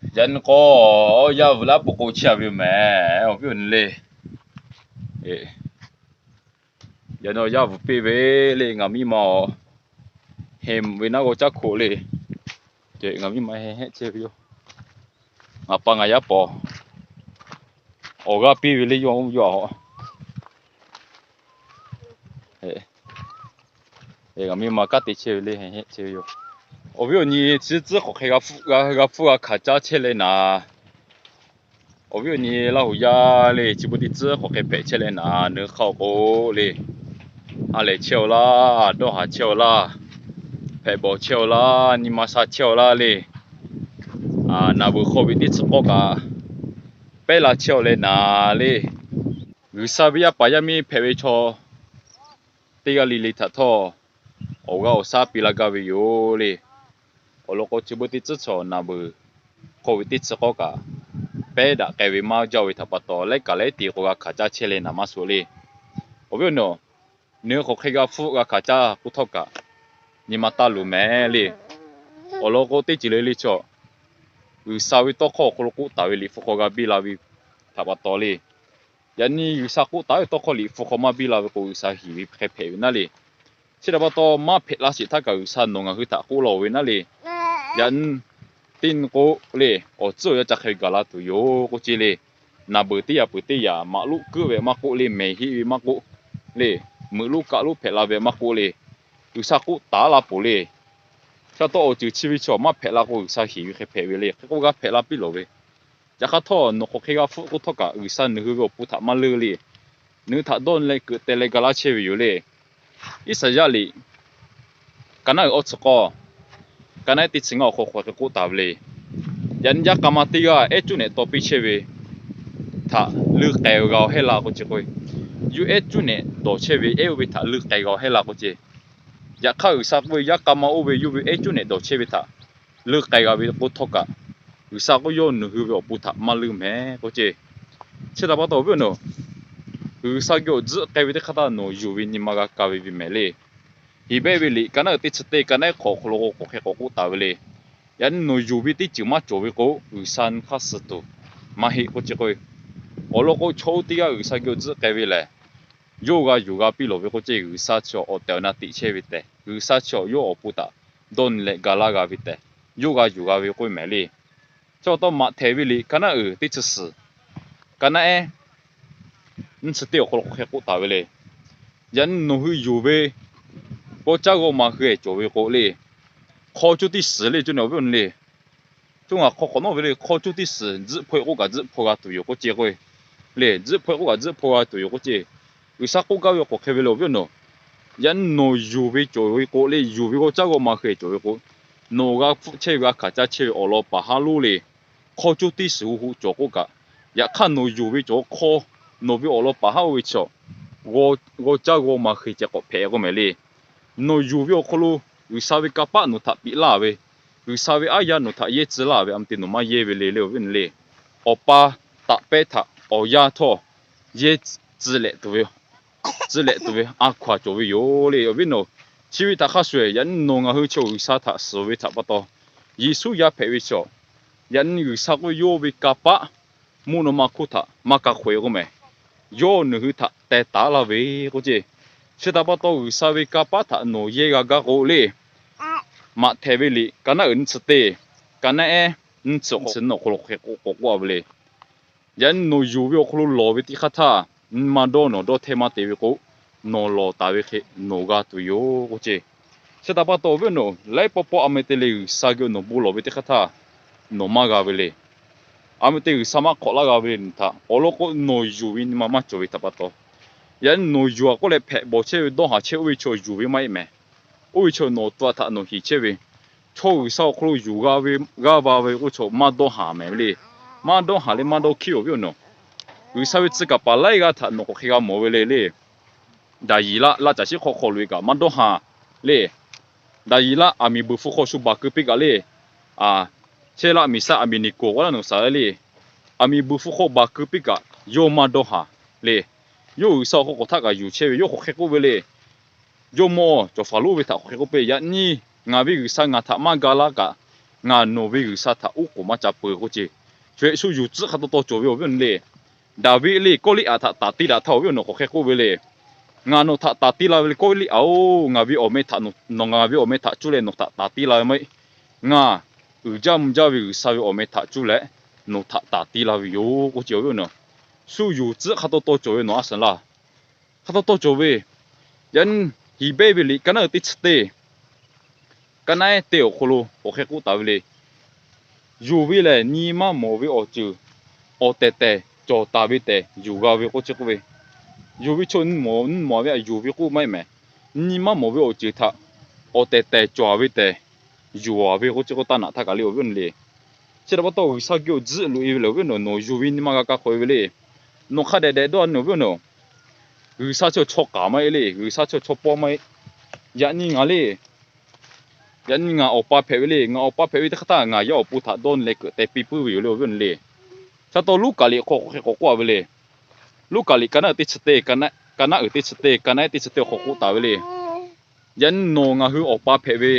Yaꞈ nyi k'o, yaˇ vuiˬ laˇ peuˬ k'o chehˇ a ve yoˬ mehˍ, awˬ viˉ awˬ nyi le. Yaꞈ nyi yaˇ vuiˬ piˇ ve le, ngaˬ miˇ ma awˬ heˍ ve naˉ g'aw caˉ hkoꞈ le. Ngaˬ miˇ ma heˍ heˆ chehˇ ve yoˬ. Ngaˬ pa ngaˬ yaˇ paˍ awˬ g'aˇ piˇ ve le, yawˇ yawˇ a Ngaˬ miˇ ma kanˉ te chehˇ ve le, heˆ heˆ chehˇ ve yoˬ. Awˬ viˉ awˬ nyi, chi tcuhˉ hk'awꞈ hk'e g'a hpfuhˆ g'a hkanˍ caˇ chehˇ leh naˍ, awˬ viˉ awˬ nyi Laˇ huˍ yaˇ le, chi beuꞈ teˇ tcuhˉ hk'awꞈ hk'e hpehꞈ chehˇ leh naˍ, nawˬ hui hk'a awˬ k'o le, ha lehˬ chehˇ-aw laˇ, dawˇ haˍ chehˇ-aw laˇ, hpehꞈ bawˬ chehˇ-aw laˇ, nyi ma sha chehˇ-aw laˇ le. Naˍ beuˬ hk'aw ve teˇ chi k'awˇ kaꞈ pehˉ la chehˇ-aw leh naˍ le. G'uiˬsha ve yaˇ paˍ yaˇ miˇ hpehꞈ ve chaw teˇ g'aˇ le le htaꞈ htawˇ, awˬ g'aˇ awˬ shaˉ piˇ laˇ gaˇ ve yoˬ le. Awˬ lawn k'o, chi beuꞈ teˇ tcuhˉ chaw naˍ beuˬ hk'aw ve teˇ chi k'awˇ kaꞈ pehˉ daꞈ k'ai ve maˇ jaˇ ve htaꞈ pa taw, laiˉ kaꞈ laiˉ te k'o g'a hkanˍ caˇ chehˇ leh naˍ maˇ suh le. Awˬ viˉ awˬ nyi, nawˬ hui hk'awꞈ hk'e g'a hpfuhˆ g'a hkanˍ caˇ k'oˆ htawˇ kaꞈ, nyi ma taˇ luˬ mehˍ le. Awˬ lawn k'o, teˇ ceuˬ le le chaw, G'uiˬsha ve tawˇ hkawˇ awˬ hk'aw lo k'oˆ taˍ ve liꞈ hpu hk'aw g'a biˇ la ve htaꞈ pa taw le. Yaꞈ nyi G'uiˬsha k'oˆ taˍ ve tawˇ hkawˇ liꞈ hpu hk'aw maˇ biˇ la ve k'o, G'uiˬsha hiˍ ve hk'e hpehꞈ ve naˉ le. Chi htaꞈ pa taw, maˇ hpehꞈ la sheˍ htaˇ kaꞈ G'uiˬsha nawˬ ngaˬ hui htaꞈ k'oˆ laˇ-oˬ ve naˉ le. Yaꞈ nyi teˇ nyi k'o le, awˬ tcuhˉ awˬ yanˇ ca hk'e gaˬ la tuˬ yoˬ k'oˆ ce le. Naˍ beuˬ teˇ yaꞈ peuˬ teˇ yaꞈ maꞈ lonˉ keuˆ ve maˇ k'oˆ le, mehˍ heˆ ve maˇ k'oˆ le, meuꞈ lonˉ kaˆ lonˉ hpehꞈ la ve maˇ k'oˆ le, G'uiˬsha k'oˆ taˍ la peuˬ le. Chi pa taw awˬ ceuˬ chi ve chaw maˇ hpehꞈ la k'o, G'uiˬsha hiˍ ve hk'e hpehꞈ ve le. Hk'e k'o g'a hpehꞈ la piˇ lawˬ ve. Yaꞈ hk'aˇ htawˇ, nawˬ hk'awꞈ hk'e g'a hpfuhˆ k'oˆ htawˇ kaꞈ, G'uiˬsha nawˬ hui ve awˬ pon htaꞈ maˇ leuˆ le. Nawˬ hui htaꞈ dawˇ leh keuꞈ teh leh ga laˇ chehˇ ve yoˬ le. Iˉsaˍyaˆ liꞈ ka naˉ uiˍ awˇ chi k'awˇ, ka naˉ teˇ chi ngaˇ awˬ hk'aw hk'awꞈ hk'e k'oˆ taˍ ve le. Yaꞈ nyi yaˇ k'a ma teˇ g'aˇ ehˉ cuˉ nehꞈ taw piˇ chehˇ ve htaꞈ leuˆ k'ai g'a-oˬ hehˉ la k'oˆ ce k'o, yawˇ ehˉ cuˉ nehꞈ dawˬ chehˇ ve ehˉ oˇ ve htaꞈ leuˆ k'ai g'a-oˬ hehˉ la k'oˆ ce. Yaꞈ hk'aˇ, G'uiˬsha k'oˆ ve, yaˇ k'a ma oˇ ve yawˇ ve ehˉ cuˉ nehꞈ dawˬ chehˇ ve htaꞈ leuˆ k'ai g'a ve k'oˆ htawˇ kaꞈ, G'uiˬsha k'oˆ yawˇ nawˬ hui ve awˬ pon htaꞈ maˇ leuˆ mehˍ k'oˆ ce. Chi htaꞈ pa taw awˬ viˉ awˬ nyi, G'uiˬsha geh awˬ tzuhˆ k'ai ve teˇ hk'aˇ htaˇ nawˬ yuˬ ve nyi ma g'a ka ve ve mehˍ le. Heˍbrehˇ ve liꞈ ka naˉ uiˍ teˇ chi teˇ ka naˉ hk'awꞈ hk'aw lo k'awꞈ hk'e k'awꞈ k'oˆ taˍ ve le. Yaꞈ nyi nawˬ yuˬ ve teˇ ceuˬ maˇ cawˬ ve k'o, G'uiˬsha hk'aˇ suh tuˬ maˇ heˆ k'oˆ ce k'o, awˬ lawn k'o, chaw oˇ teˇ g'aˇ G'uiˬsha geh awˬ tzuhˆ k'ai ve lehˬ, yawˇ g'a yuˬ g'a piˇ lawˬ ve k'oˆ ce. G'uiˬsha chi awˬ tehˬ awˬ na teꞈ chehˇ ve tehꞈ, G'uiˬsha chi yawˇ awˬ pon htaꞈ dawˇ nyi leh ga laˇ g'a ve tehꞈ, yawˇ g'a yuˬ g'a ve k'oˆ mehˍ le. Chi pa taw, Maꞈhtehˍ ve liꞈ ka naˉ uiˍ teˇ chi suhˍ, ka naˉ ehˉ nyiˇ chi teˇ awˬ hk'aw lo hk'awꞈ hk'e k'oˆ taˍ ve le. Yaꞈ nyi nawˬ hui yuˬ ve g'awˇ caˇ g'awˇ ma hui-e cawˬ ve k'o le, hk'aw cuˇ tiˇ suhˍ le, co nawˬ viˉ awˬ nyi le. Co ngaˬ hk'aw k'awꞈ nawˉ ve le, hk'aw cuˇ tiˇ suhˍ tzuhˆ hpaw-e k'oˆ kaꞈ tzuhˆ hpaw g'a tuˬ yoˬ k'oˆ ce k'o, le tzuhˆ hpaw-e k'oˆ kaꞈ tzuhˆ hpaw g'a tuˬ yoˬ k'oˆ ce. G'uiˬsha k'oˆ gaˇ ve awˬ hk'aw hk'e ve le, awˬ viˉ awˬ nyi. Yaꞈ nyi nawˬ yuˬ ve cawˬ ve k'o le, yuˬ ve g'awˇ caˇ g'awˇ ma hui-e cawˬ ve k'o, nawˬ g'a hpfuhˆ chehˇ ve g'a hkanˍ caˇ chehˇ ve awˬ lawn paˍ haˉ lonˉ le, hk'aw cuˇ tiˇ suhˍ hu cawˬ k'oˆ kaꞈ, yaꞈ hk'aˇ nawˬ yuˬ ve cawˬ hk'aw, nawˬ ve awˬ lawn paˍ haˉ oˇ ve chaw, g'awˇ caˇ g'awˇ ma hui ceh k'awꞈ hpehꞈ k'oˆ mehˍ le. Nawˬ yuˬ ve awˬ hk'aw lo G'uiˬsha ve kanˇ paˆ nawˬ htaꞈ piˇ laˇ ve, G'uiˬsha ve aˉ yaˇ nawˬ htaꞈ yehˇ tcuh laˇ ve a ma te nawˬ maˇ yehˇ ve le le, awˬ viˉ awˬ nyi le. Awˬ pa taꞈ pehˇ htaꞈ awˬ yaˇ htawˇ yehˇ tcuh lehꞈ tuˬ ve, tcuh lehꞈ tuˬ ve a hkaw-anˬ cawˬ ve yoˬ le, awˬ viˉ awˬ nyi. Chi ve htaꞈ hk'a shuˍ-eˬ, yaꞈ nyi nawˬ ngaˬ hui chaw G'uiˬsha htaꞈ suhˍ ve htaꞈ pa taw, Yeˍsuˆ yaˇ hpehꞈ ve chaw, yaꞈ nyi G'uiˬsha k'oˆ ve yawˇ ve kanˇ paˆ mvuhˇ naw ma hk'oˆ htaꞈ maˇ ka hk'awꞈ-e k'oˆ mehˍ. Yawˇ nawˬ hui htaꞈ teh taˍ laˇ ve k'oˆ ce. Chi htaꞈ pa taw, G'uiˬsha ve kanˇ paˆ htaꞈ nawˬ yehˇ g'a gaˇ k'o le, Maꞈhtehˍ ve liꞈ ka naˉ uiˍ nyiˇ chi teˇ, ka naˉ ehˉ nyiˇ chi awˬ hk'aw lo hk'awꞈ k'oˆ k'oˆ a ve le. Yaꞈ nyi nawˬ yuˬ ve awˬ hk'aw lo lawˬ ve teˇ hk'aˇ htaˇ, nyi ma dawˇ nawˬ dawˇ htehˇ maˇ te ve k'o, nawˬ lawˬ taˍ ve hk'e nawˬ g'a tuˬ yoˬ k'oˆ ce. Chi htaꞈ pa taw, awˬ viˉ awˬ nyi, laiˉ pawˆ pawˆ a ma te le G'uiˬsha geh nawˬ bon lawˬ ve teˇ hk'aˇ htaˇ, nawˬ maˇ g'a ve le. A ma te G'uiˬsha maˇ hk'awꞈ laˇ g'a ve le nawˬ htaꞈ awˬ lawn k'o, nawˬ yuˬ ve nyi ma maˇ cawˬ ve htaꞈ pa taw, yaꞈ nyi nawˬ yuˬ-a k'oˆ leh hpehꞈ bawˬ chehˇ ve dawˇ haˍ chehˇ oˇ ve chaw yuˬ ve maˇ heˆ mehˍ. Oˇ ve chaw nawˬ tcuh htaꞈ nawˬ hiˍ chehˇ ve, chaw G'uiˬsha awˬ hk'aw lo yuˬ g'a ve, g'aˇ va ve k'oˆ chaw maˇ dawˇ haˍ mehˍ ve le. Maˇ dawˇ haˍ le maˇ dawˇ hkiˉ, awˬ viˉ awˬ nyi. G'uiˬsha ve tcuh kaˍ paˍ laiˉ g'aˇ htaꞈ nawˬ k'awꞈ hk'e g'a mawˬ ve le le. Daˍyeˍlaˆ laˇ caˬ shiˉ hk'aw hk'aw loꞈ-e kaꞈ maˇ dawˇ haˍ le. Daˍyeˍlaˆ aˬ miˍ beuˬ hpu hk'aw shu baˬ keu piˇ kaꞈ le. Shehˉlaˆ, Meˍsaˆ, Aˍbeˍneˍkoˍ k'oˆ laˇ nawˬ shaˍ le. Aˬ miˍ beuˬ hpu hk'aw baˬ keu piˇ kaꞈ yawˇ maˇ dawˇ haˍ le. Yawˇ G'uiˬsha awˬ hk'aw k'awꞈ htaˆ kaꞈ yuˬ chehˇ ve, yawˇ k'awꞈ hk'e k'oˆ ve le. Jawˇmawˇ cawˬ Faˍroˆ ve htaꞈ k'awꞈ hk'e k'oˆ piˇ, yaꞈ nyi ngaˬ ve G'uiˬsha ngaˬ htaꞈ maˇ ga laˇ kaꞈ, Ngaˬ nawˬ ve G'uiˬsha htaꞈ oˉ k'oˍ maˇ ca peuˬ k'oˆ ce. Chaw hehˆ shu yuˬ tcuhˆ hk'a taw taw cawˬ ve awˬ viˉ awˬ nyi le. Daˍviˆ le Kawˇliˆaꞈ htaꞈ taˍ te daꞈ htaˇ awˬ viˉ awˬ nyi k'awꞈ hk'e k'oˆ ve le. Ngaˬ nawˬ htaꞈ taˍ te la ve le Kawˇliˆaꞈ-oˬ, ngaˬ ve awˬ meh htaꞈ nawˬ, nawˬ ngaˬ ve awˬ meh htaꞈ cuˇ leh nawˬ htaꞈ taˍ te la ve maˇ heˆ. Ngaˬ uiˍ jaˇ mvuh jaˇ ve G'uiˬsha ve awˬ meh htaꞈ cuˇ leh nawˬ htaꞈ taˍ te la ve yoˬ k'oˆ ce awˬ viˉ awˬ nyi. Shu yuˬ tcuhˆ hk'a taw taw cawˬ ve nawˬ a shaˍ laˇ. Hk'a taw taw cawˬ ve, yaꞈ nyi Heˍbrehˇ ve liꞈ ka naˆ uiˍ teˇ chi teˇ, ka naˆ ehˉ teˇ awˬ hk'aw lo k'awꞈ hk'e k'oˆ taˍ ve le. Yuˬ ve lehˬ, nyi maˇ mawˬ ve awˬ ceuˬ awˬ tehˬ tehˬ cawˬ taˍ ve tehꞈ yuˬ g'a ve k'oˆ ce k'oˆ ve. Yuˬ ve chaw nyi mawˬ nyi mawˬ ve htaꞈ yuˬ ve k'oˆ maˇ heˆ mehˍ. Nyi maˇ mawˬ ve awˬ ceuˬ htaꞈ awˬ tehˬ tehˬ cawˬ ve tehꞈ yuˬ a ve k'oˆ ce k'oˆ taˇ naꞈ htaˇ kaꞈ le awˬ viˉ awˬ nyi le. Chi htaꞈ pa taw G'uiˬsha geh awˬ tzuhˆ loꞈ e ve lehˬ awˬ viˉ awˬ nyi, nawˬ yuˬ ve nyi ma g'a ka hk'awꞈ e ve le. Nawˬ hk'a dehꞈ dehꞈ dawˇ nyi awˬ viˉ awˬ nyi, G'uiˬsha chaw chaw k'aˍ maˇ heˆ le, G'uiˬsha chaw chaw pawˇ maˇ heˆ. Yaꞈ nyi ngaˬ le, yaꞈ nyi ngaˬ awˬ pa hpehꞈ ve le. Ngaˬ awˬ pa hpehꞈ ve teˇ hk'aˇ htaˇ ngaˬ yaˇ awˬ pon htaꞈ dawˇ nyi leh keuꞈ teh piˇ puiˉ ve yoˬ le awˬ viˉ awˬ nyi le. Chi pa taw Luˉkaꞈ liꞈ hk'aw k'awꞈ hk'e k'awꞈ k'oˆ a ve le. Luˉkaꞈ liꞈ ka naˆ uiˍ teˇ chi teˇ, ka naˆ uiˍ teˇ chi teˇ, ka naˆ ehˉ teˇ chi teˇ awˬ hk'aw k'oˆ taˍ ve le. Yaꞈ nyi nawˬ ngaˬ hui awˬ pa hpehꞈ ve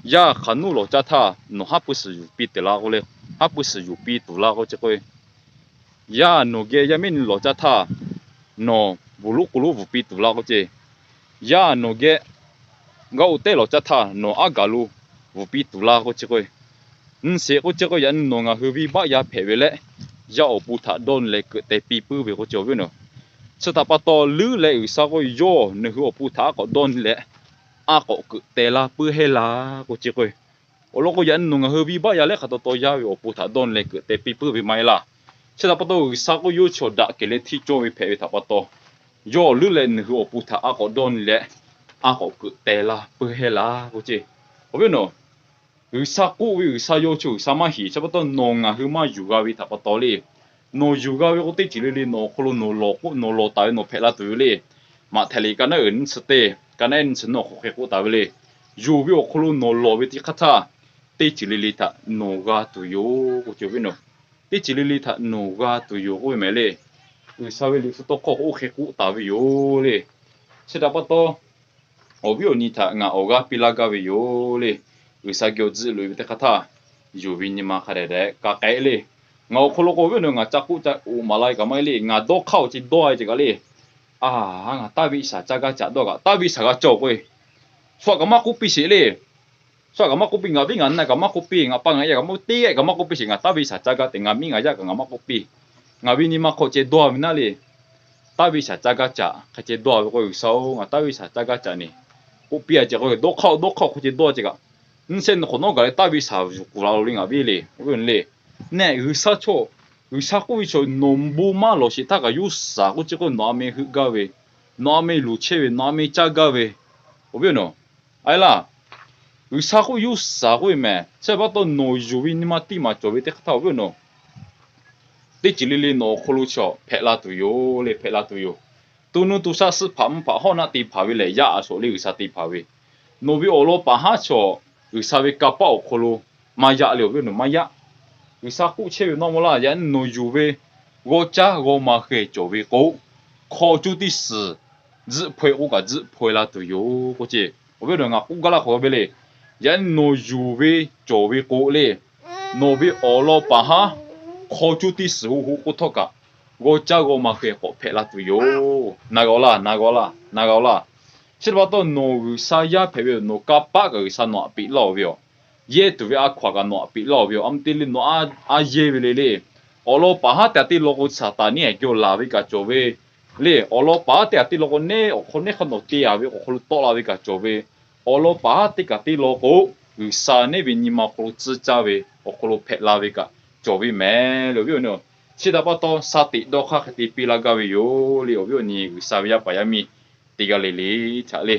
yaˇ hk'aˬ nuˇ lawˬ caˇ htaˇ nawˬ haˉ pui suhˍ yuˬ piˇ tuˬ laˇ k'oˆ le, haˉ pui suhˍ yuˬ piˇ tuˬ laˇ k'oˆ ce k'o, yaˇ nawˬ geh yaˇ miˇ nyi lawˬ caˇ htaˇ nawˬ bvuhˬ lonˉ k'o lonˉ bvuhˬ piˇ tuˬ laˇ k'oˆ ce. Yaˇ nawˬ geh gaˇ oˇ tehˉ lawˬ caˇ htaˇ nawˬ aˉ gaˬ lo bvuhˬ piˇ tuˬ laˇ k'oˆ ce k'o, nyi sheˍ k'oˆ ce k'o, yaꞈ nyi nawˬ ngaˬ hui venˇbaˆ yaˇ hpehꞈ ve leh, yaˇ awˬ pon htaꞈ dawˇ nyi leh keuꞈ teh piˇ puiˉ ve k'oˆ ce awˬ viˉ awˬ nyi. Chi htaꞈ pa taw leuˉ leh G'uiˬsha k'o yawˇ nawˬ hui awˬ pon htaꞈ aˉ k'awꞈ dawˇ nyi leh aˉ k'awꞈ keuꞈ teh laˇ puiˉ heˆ laˇ k'oˆ ce k'o, awˬ lawn k'o yaꞈ nyi nawˬ ngaˬ hui venˇbaˆ yaˇ leh hk'a taw taw yaˇ ve awˬ pon htaꞈ dawˇ nyi leh keuꞈ teh piˇ puiˉ ve maˇ heˆ laˇ. Chi htaꞈ pa taw G'uiˬsha k'o yawˇ chaw daꞈ kehˬ leh hteˇ cawˇ ve hpehꞈ ve htaꞈ pa taw, yawˇ leuˉ leh nawˬ hui awˬ pon htaꞈ aˉ k'awꞈ dawˇ nyi leh aˉ k'awꞈ keuꞈ teh laˇ puiˉ heˆ laˇ k'oˆ ce. Awˬ viˉ awˬ nyi, G'uiˬsha k'oˆ ve G'uiˬsha yawˇ chaw G'uiˬsha maˇ heˍ. Chi pa taw nawˬ ngaˬ hui maˇ yuˬ g'a ve htaꞈ pa taw le. Nawˬ yuˬ g'a ve k'o teˇ ceuˬ le le nawˬ awˬ hk'aw lo nawˬ lawˬ k'o nawˬ lawˬ taˍ ve nawˬ hpehꞈ la tuˬ yoˬ le. Maꞈhtehˍ liꞈ ka naˆ uiˍ nyiˇ chi teˇ, ka naˆ ehˉ nyiˇ chi nawˬ hk'aw hk'e k'oˆ taˍ ve le. Yuˬ ve awˬ hk'aw lo nawˬ lawˬ ve teˇ hk'aˇ htaˇ, teˇ ceuˬ le le htaꞈ nawˬ g'a tuˬ yoˬ k'oˆ ce awˬ viˉ awˬ nyi. Teˇ ceuˬ le le htaꞈ nawˬ g'a tuˬ yoˬ k'oˆ ve mehˍ le. G'uiˬsha ve liꞈ hpu tawˇ hkawˇ k'o oˇ hk'e k'oˆ taˍ ve yoˬ le. Chi htaꞈ pa taw awˬ viˉ awˬ nyi htaꞈ ngaˬ awˬ g'aˇ piˇ laˇ gaˇ ve yoˬ le. G'uiˬsha geh awˬ tzuhˆ loꞈ e ve teˇ hk'aˇ htaˇ, yuˬ ve nyi ma hk'a dehꞈ dehꞈ ka k'ehˆ le. Ngaˬ awˬ hk'aw lo k'o awˬ viˉ awˬ nyi ngaˬ ca k'oˆ ca oꞈ maˍ la ve kaꞈ maˇ heˆ le. Ngaˬ dawˇ hk'aˇ awˬ ce dawˇ a ve ce kaꞈ le. A, ngaˬ taˇ ve shaˍ caˇ gaˇ caꞈ dawˇ kaꞈ taˇ ve shaˍ g'a cawˬ k'o, shu htaꞈ kaꞈ maˇ k'oˆ piˇ sheˍ le. Shu htaꞈ kaꞈ maˇ k'oˆ piˇ, ngaˬ viˉ ngaˬ nyi kaꞈ maˇ k'oˆ piˇ, ngaˬ pa ngaˬ yaˇ kaꞈ maˇ teˇ g'aˇ kaꞈ maˇ k'oˆ piˇ sheˍ. Ngaˬ taˇ ve shaˍ caˇ gaˇ tehꞈ ngaˬ miˇ ngaˬ yaˇ kaꞈ ngaˬ maˇ k'oˆ piˇ. Ngaˬ ve nyi ma hk'aw ceh dawˇ ve naˉ le. Taˇ ve shaˍ caˇ gaˇ caꞈ hk'a ceh dawˇ ve k'o, G'uiˬsha-oˬ, ngaˬ taˇ ve shaˍ caˇ gaˇ caꞈ ne, k'oˆ piˇ a ce k'o, dawˇ hk'aˇ dawˇ hk'aˇ hk'a ceh dawˇ ce kaꞈ, nyiˇ shehˆ nyi hk'awꞈ nawˉ gaˬ leh taˇ ve shaˍ yuˬ kuˬ la lo le ngaˬ viˉ le, awˬ viˉ le. Nehˬ G'uiˬsha chaw, G'uiˬsha k'oˆ ve chaw nawˬ bon maˇ lawˬ sheˍ htaˇ kaꞈ yawˇ shaˍ k'oˆ ce k'o, nawˬ a meh heuˆ gaˇ ve, nawˬ a meh luˬ chehˇ ve, nawˬ a meh caˇ gaˇ ve, awˬ viˉ awˬ nyi, a laˇ, G'uiˬsha k'oˆ yawˇ shaˍ k'oˆ ve mehˍ. Chi pa taw nawˬ yuˬ ve nyi ma teˇ maˬ cawˬ ve teˇ hk'aˇ htaˇ awˬ viˉ awˬ nyi, teˇ ceuˬ le le nawˬ awˬ hk'aw lo chaw hpehꞈ la tuˬ yoˬ le, hpehꞈ la tuˬ yoˬ. To nuˇ to shaˆ suhˆ hpaꞈ mvuhˇ hpaꞈ hawˉ naˆ te hpaˍ ve lehˬ, yaˇ a shawˍ le G'uiˬsha te hpaˍ ve. Nawˬ ve awˬ lawn paˍ haˉ chaw G'uiˬsha ve kanˇ paˆ awˬ hk'aw lo maˇ yaꞈ le, awˬ viˉ awˬ nyi, maˇ yaꞈ. G'uiˬsha k'oˆ chehˇ ve nawˇ maˇ laˇ, yaꞈ nyi nawˬ yuˬ ve g'awˇ caˇ g'awˇ ma hk'e cawˬ ve k'o, hk'aw cuˇ teˇ suhˍ tzuhˆ hpaw e k'o kaꞈ tzuhˆ hpaw e la tuˬ yoˬ k'oˆ ce. Awˬ viˉ awˬ nyi, ngaˬ k'oˆ gaˇ laˇ hk'awꞈ ve le. Yaꞈ nyi nawˬ yuˬ ve cawˬ ve k'o le, nawˬ ve awˬ lawn paˍ haˉ hk'aw cuˇ teˇ suhˍ hoˆ hoˆ k'oˆ htawˇ kaꞈ, g'awˇ caˇ g'awˇ ma hk'e k'awꞈ hpehꞈ la tuˬ yoˬ. Na g'a laˇ, na g'a laˇ, na g'a laˇ. Chi pa taw nawˬ G'uiˬsha yaˇ hpehꞈ ve yoˬ. Nawˬ kanˇ paˆ kaꞈ G'uiˬsha nawˬ htaꞈ peꞈ laˇ ve yoˬ. Yehˇ tuˬ ve a hkaw aꞈ kaꞈ nawˬ htaꞈ peꞈ laˇ ve yoˬ. A ma te le nawˬ a yehˇ ve le le. Awˬ lawn paˍ haˉ teˇ g'aˇ teˇ law k'o Saˍtanˍ neˇ haiˬ geh laˬ ve kaꞈ cawˬ ve le. Awˬ lawn paˍ haˉ teˇ g'aˇ teˇ law k'o neˇ awˬ hk'aw neˇ hk'a nawˬ te a ve awˬ hk'aw lo tawˆ la ve kaꞈ cawˬ ve. Awˬ lawn paˍ haˉ teˇ kaꞈ teˇ law k'o, G'uiˬsha neˇ ve nyi ma awˬ hk'aw lo tcuh caˇ ve awˬ hk'aw lo hpehꞈ la ve kaꞈ cawˬ ve mehˍ le, awˬ viˉ awˬ nyi. Chi htaꞈ pa taw sha teꞈ dawˇ hk'aˇ hk'e te piˇ laˇ gaˇ ve yoˬ le, awˬ viˉ awˬ nyi, G'uiˬsha ve yaˇ paˍ yaˇ miˇ teˇ g'aˇ le le htaꞈ le.